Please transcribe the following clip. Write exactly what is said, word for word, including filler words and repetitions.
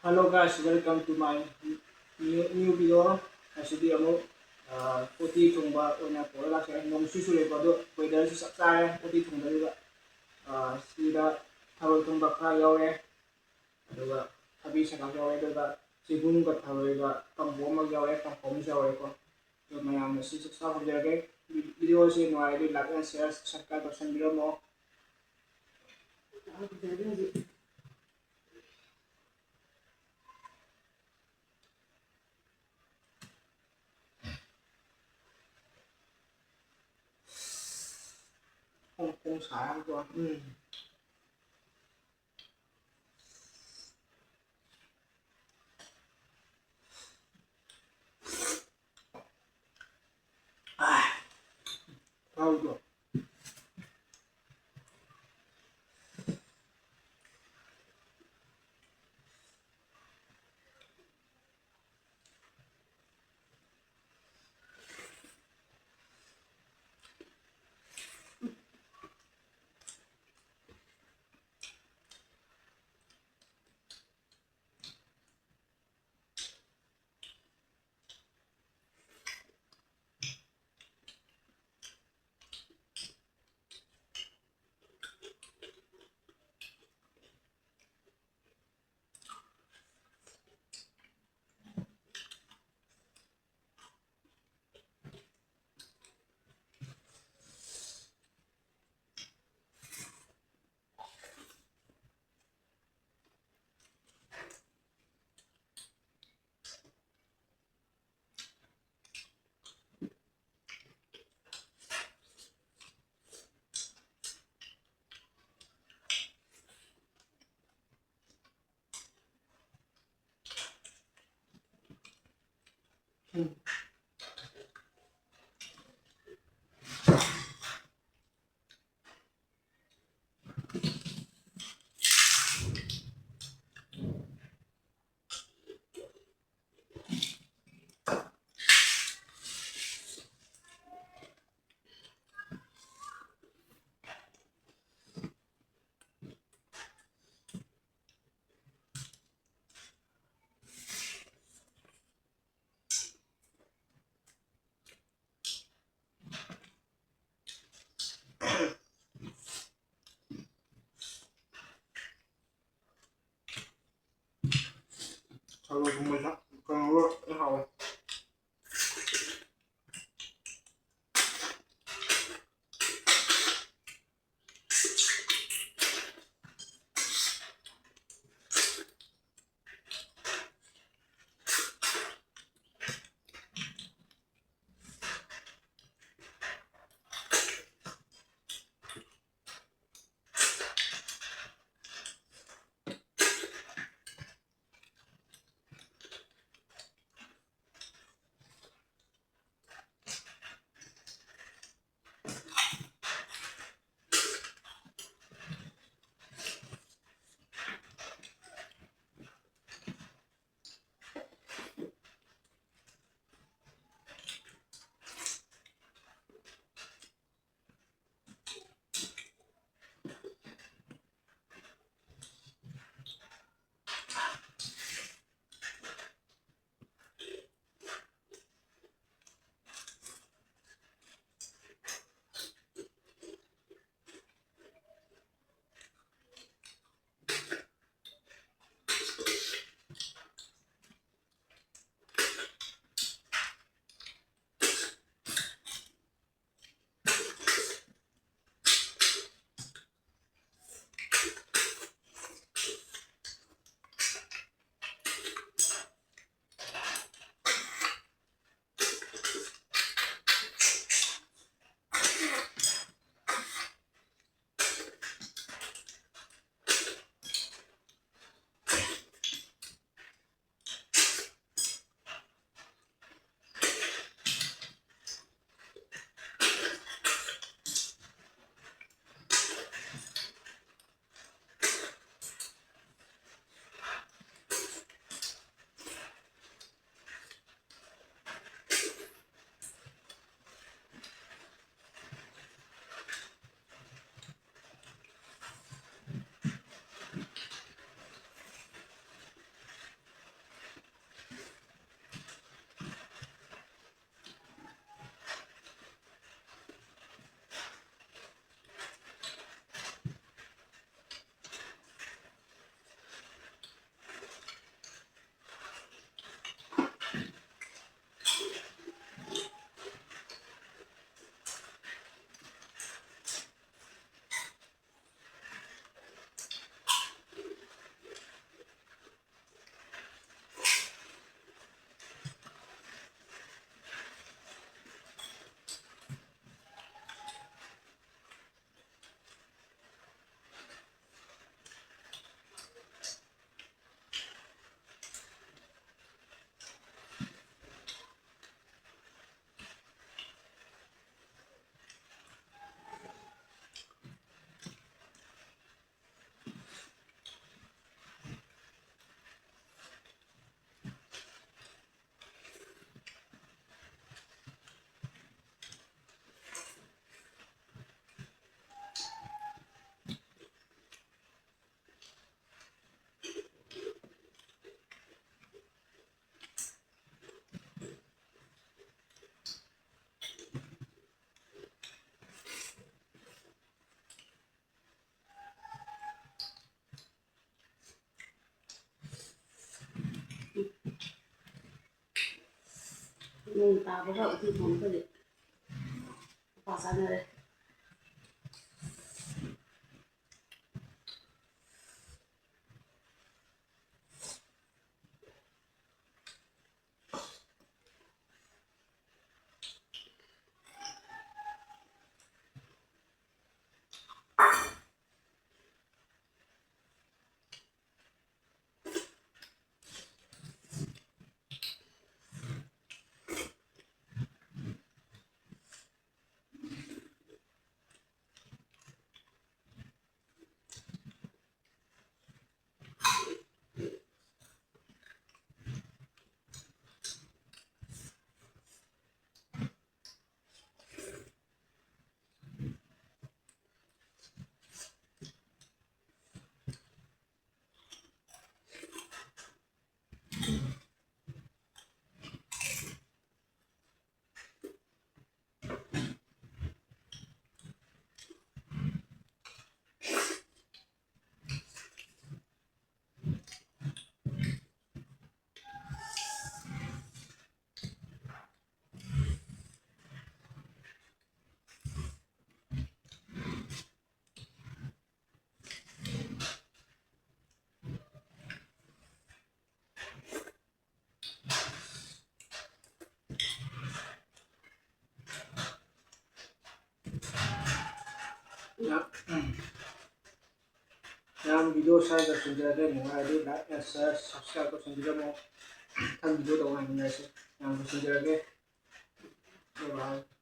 Hello guys, welcome to my new, new video. ꯉꯁꯤꯗꯤ ꯑꯃꯨꯛ ꯎꯇꯤ ꯊꯣꯡꯕ ꯑꯣꯏꯅ ꯄꯨꯔ ꯂꯥꯛꯆꯔꯦ꯫ ꯅꯣꯡꯁꯨ ꯆꯨꯔꯦꯀꯣ, ꯑꯗꯣ ꯋꯦꯗꯔꯁꯨ ꯆꯞ ꯆꯥꯔꯦ ꯎꯇꯤ ꯊꯣꯡꯕꯗꯨꯗ꯫ ꯁꯤꯗ ꯊꯔꯣꯏ ꯊꯣꯡꯕ ꯈꯔ ꯌꯥꯎꯔꯦ, ꯑꯗꯨꯒ ꯊꯕꯤ ꯁꯂꯥꯗ ꯌꯥꯎꯔꯦ, ꯑꯗꯨꯒ ꯆꯦꯡꯒꯨꯝꯒ ꯊꯔꯣꯏꯒ ꯀꯝꯕꯣ ꯑꯃ ꯌꯥꯎꯔꯦ, ꯀꯝꯕꯣ ꯑꯃꯁꯨ ꯌꯥꯎꯔꯦꯀꯣ꯫ ꯑꯗꯣ ꯃꯌꯥꯝꯅ ꯁꯤ ꯆꯥꯛ ꯆꯥ ꯍꯧꯖꯔꯒꯦ꯫ ꯚꯤꯗꯤꯑꯣꯁꯤ ꯅꯨꯡꯉꯥꯏꯔꯗꯤ like and share, subscribe ꯇꯧꯁꯟꯕꯤꯔꯝꯃꯣ꯫ ꯐꯣꯡ ꯐꯣꯡ ꯁꯥꯔꯒꯀꯣ꯫ ꯎꯝ꯫ ꯍꯥꯎꯗ꯭ꯔꯣ? ꯊꯔꯣꯏ ꯊꯣꯡꯕ ꯁꯥ-, ꯀꯩꯅꯣꯒ ꯍꯥꯎꯋꯦ꯫ ꯅꯣꯡ ꯇꯥꯕꯒ ꯎꯇꯤ ꯊꯣꯡꯕꯒꯗꯤ ꯃꯄꯥ ꯆꯥꯅꯔꯦ꯫ ꯃꯌꯥꯝ video ꯁ꯭ꯋꯥꯏꯗ ꯂꯣꯏꯁꯤꯟꯖꯔꯒꯦ꯫ ꯅꯨꯡꯉꯥꯏꯔꯗꯤ like and share, subscribe ꯇꯧꯁꯤꯟꯕꯤꯔꯝꯃꯣ꯫ ꯃꯊꯪ video ꯇꯧꯉꯥꯏꯃꯤꯟꯅꯔꯁꯤ꯫ ꯃꯌꯥꯝ ꯂꯣꯏꯁꯤꯟꯖꯔꯒꯦ꯫ Bye bye꯫